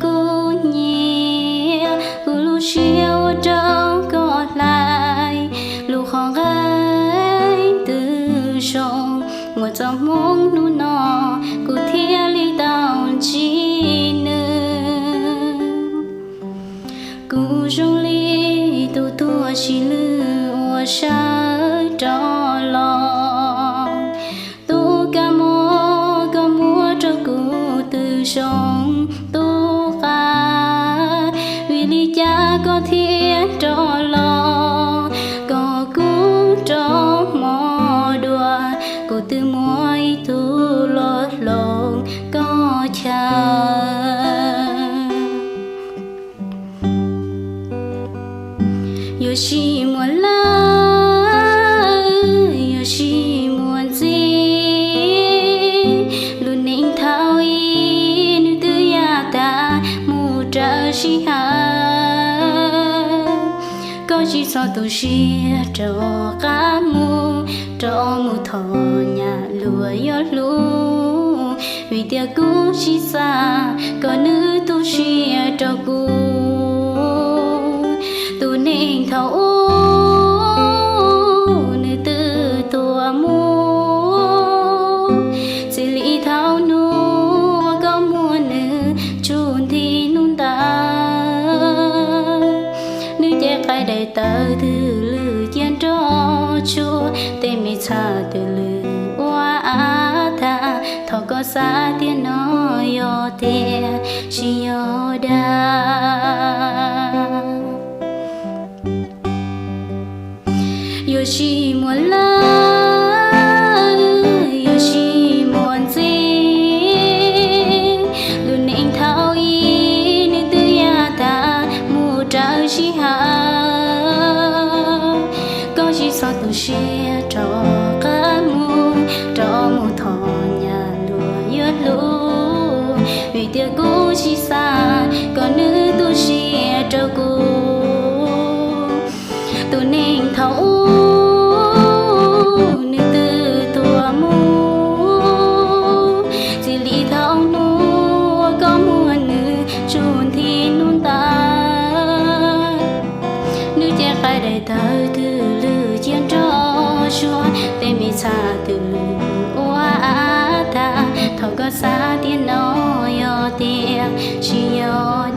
Kuv nyiam kuv lub siab ua rau koj hlais, lub qhov nqaij twb zoo, muaj txoj hmoo hnub no kuv thiaj li tau ntsib nws. Kuv zoo li tus tuag sim lwj uas sawv rov los. Tus kab mob koj muab rau kuv twb zoo tus qab, vim li cas koj thiaj rov los kom kuv rov mob dua. Kuv twb muaj ib tug los hloov koj chaw. Yuav tsis muaj lawm, yuav tsis muaj ntxiv, lub neej thaum ub nws twb yaj tas mus raws sij hawm. Koj tsis txhob tu siab rov qab mus, rov mus thov nyab luag yuav hlub, vim tias kuv tsis xav kom nws tu siab rau kuv. Tus neeg thaum ub nws twb tuag mus, txij li thaum hnub uas koj muab nws tsuj nthi hnub ntawd. Nws cev qaib daim tawv twg lwj cia nroj tsuag, tej me txha twg lwj ua av tag. Thov koj xav tias no yog tiag tsis yog dag. Yuav tsis muaj lawm, yuav tsis muaj ntxiv, lub neej thaum ub nws twb yaj tas mus raws sij hawm. Koj tsis txhob tu siab rov qab mus, rov mus thov nyab luag yuav hlub, vim tias kuv tsis xav kom nws tu siab rau kuv. Tus neeg thaum ub nws twb tuag mus, txij li thaum hnub uas koj muab nws tsuj nthi hnub ntawd. Nws cev qaib daim tawv twg lwj cia nroj tsuag, tej me txha twg lwj ua av tag. Thov koj xav tias no yog tiag tsis yog